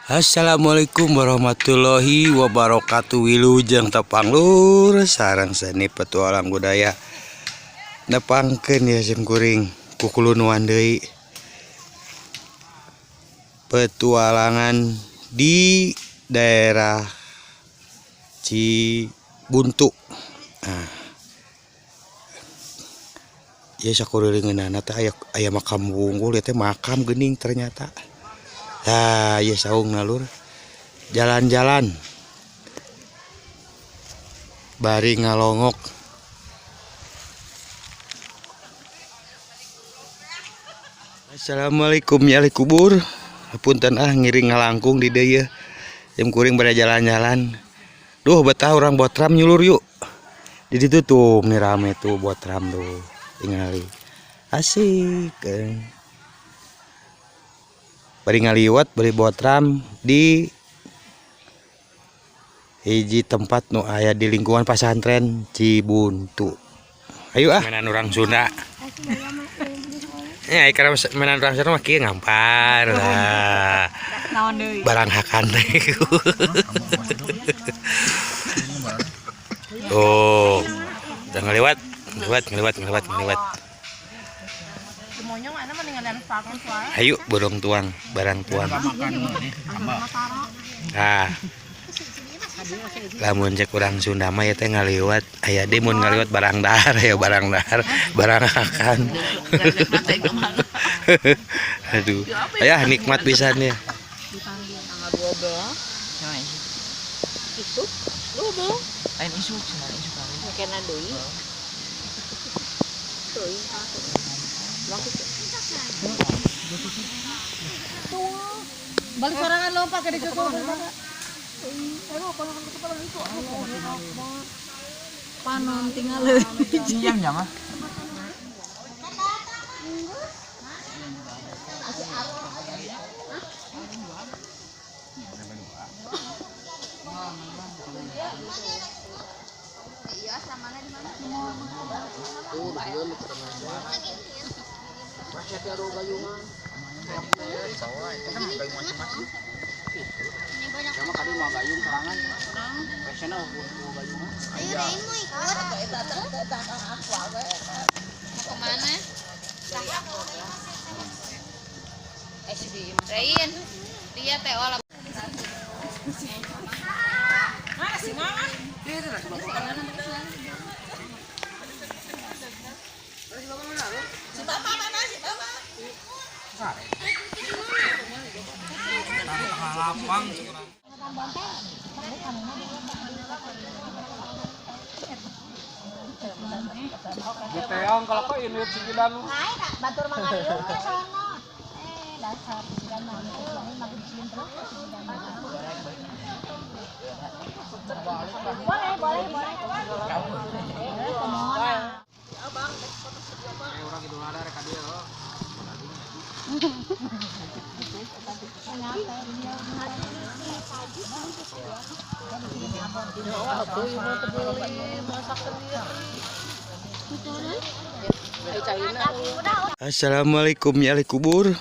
Assalamualaikum warahmatullahi wabarakatuh. Wilujeng tepang lur sareng seni petualang budaya. Nepangkeun ya sim kuring kukulunuan deui. Petualangan di daerah Cibuntu. Nah, ya sakurilingeunana teh aya makam wungkul, ieu teh makam geuning ternyata. Nah, ya saung nalur jalan-jalan bari ngalongok. Assalamualaikum ya ahli kubur. Punten ah ngiring ngalangkung di dieu. Jam kuring pada jalan-jalan. Duh betah urang botram nyulur yuk. Di ditu tuh nih rame tuh botram tuh. Tingali. Asik. Bari ngaliwat bari botram di hiji tempat nu aya di lingkungan pasantren Cibuntu. Ayo ah, mainan urang Sunda. Ya, karena mainan urang Sunda mah kieu ngampar lah. Barang hakan teh. Oh, udah ngaliwat, ngaliwat, ngaliwat, ngaliwat, ngaliwat. Ayo borong tuang, barang tuang. Nah, lamun cek urang Sunda mah ya teh ngaliwat, aya deui mun ngaliwat barang dahar, ya barang dahar, barang hakan. Aduh, ayah nikmat pisan ya. Tanggal 12. Itu 12. Lain isuk, cenah isuk kali. Kena deui. Teuing Balik sorangan lompat ke disusul. Panon tinggal. Jam jam ah. Ayo Rein mau ikut. Mau kemana? Rein, lihat teh olah. Mana sih mama? Si bapak mana si bapak? Lapang. Diteong kalau kok ini sekilan. Batur mangariung ke sono. Dasar sekilan mah ini makin terus. Boleh, boleh, boleh. Kemana? Orang itu ada reka dia. Assalamualaikum ya ahli kubur.